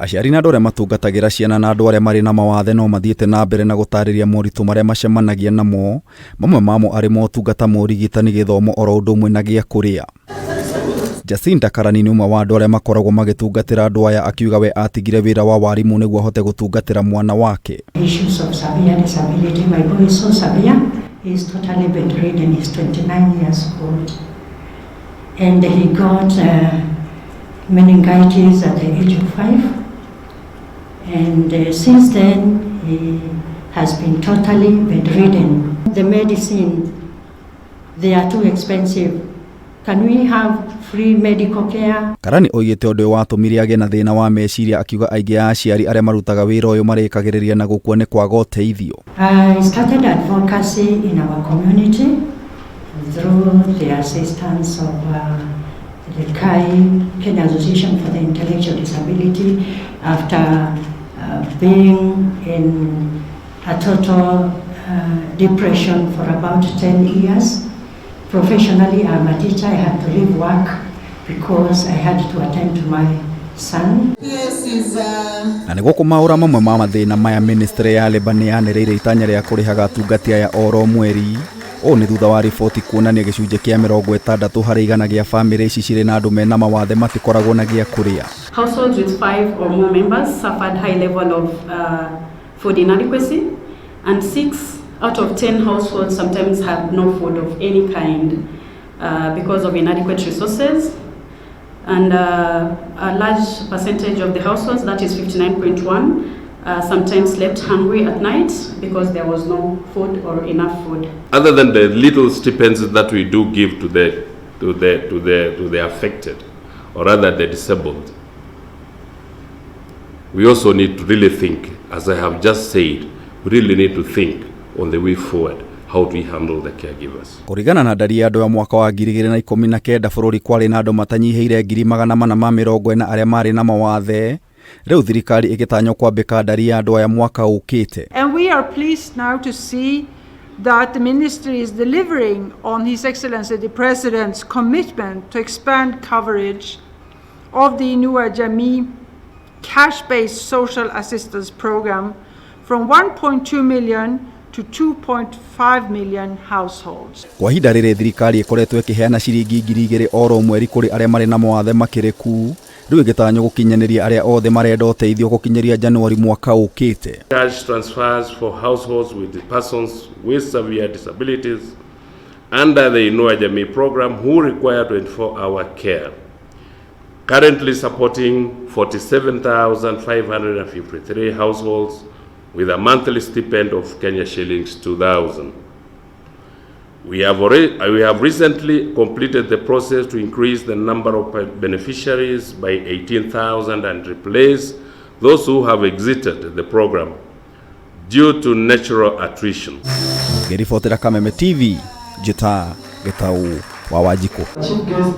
Aciari na andũ arĩa matungatagĩra ciana na andũ arĩa marĩ na mawathe no mathiĩte na mbere na gũtarĩria moritũ marĩa macemanagia namo, mamwe mamo arĩ motungata ma ũrigitani, gĩthomo oro ũndũ ũmwe na gĩa kũrĩa. Jacinta Karani nĩ ũmwe wa andũ arĩa makoragwo magĩtungatĩra andũ aya, akiuga we atigire wĩra wa warimũ nĩguo ahote gũtungatĩra mwana wake. Issues of severe disability. My boy is so severe. He's totally bedridden. He's 29 years old. And he got meningitis at the age of 5. And since then, he has been totally bedridden. The medicine, they are too expensive. Can we have free medical care? Karani oigĩte ũndũ ũyũ watũmire agĩe na thĩna wa meciria, akiuga aingĩ a aciari arĩa marutaga wĩra ũyũ marĩkagĩrĩria na gũkua nĩ kwaga ũteithio. I started advocacy in our community through the assistance of the KAI, Kenya Association for the Intellectual Disability, after being in a total depression for about 10 years. Professionally, I'm a teacher. I had to leave work because I had to attend to my son. Yes, is Na nĩguo kũmaũra mamwe ma mathĩna maya, ministry ya Labour nĩ yanĩrĩire itanya rĩa kũrĩhaga atungati aya oro mweri. Ũũ nĩ thutha wa riboti kuonania gĩcunjĩ kĩa 60% gĩa bamĩrĩ ici cirĩ na andũ mena mawathe matikoragwo na gĩa kũrĩa. Households with five or more members suffered high level of food inadequacy, and 6 out of 10 households sometimes have no food of any kind because of inadequate resources. And a large percentage of the households, that is 59.1, sometimes slept hungry at night because there was no food or enough food. Other than the little stipends that we do give to the affected, or rather the disabled, we also need to really think, as I have just said, we really need to think on the way forward. How do we handle the caregivers? Kũringana na ndari ya andũ ya mwaka wa 2019, bũrũri kwarĩ na andũ matanyihĩire 440,000 arĩa marĩ na mawathe. Rĩu thirikari ĩgĩtanywo kwambĩka ndari ya andũ aya mwaka ũkĩte. And we are pleased now to see that the ministry is delivering on His Excellency the President's commitment to expand coverage of the Inua Jamii cash-based social assistance program from 1.2 million to 2.5 million households. Kwa ihinda rĩrĩ, thirikari ĩkoretwo ĩkĩheana ciringi 2000 oro mweri kũrĩ arĩa marĩ na mawathe makĩrĩku, rĩu ĩgĩtanywo gũkinyanĩria arĩa othe marenda ũteithio gũkinyĩria Januari mwaka ũkĩte. Cash transfers for households with persons with severe disabilities under the Inua Jamii program who require 24-hour care. Currently supporting 47,553 households with a monthly stipend of Kenya shillings 2,000. We have recently completed the process to increase the number of beneficiaries by 18,000 and replace those who have exited the program due to natural attrition. Ngĩribotera Kameme TV, njĩta Gĩtau wa Wanjikũ. Chief guest.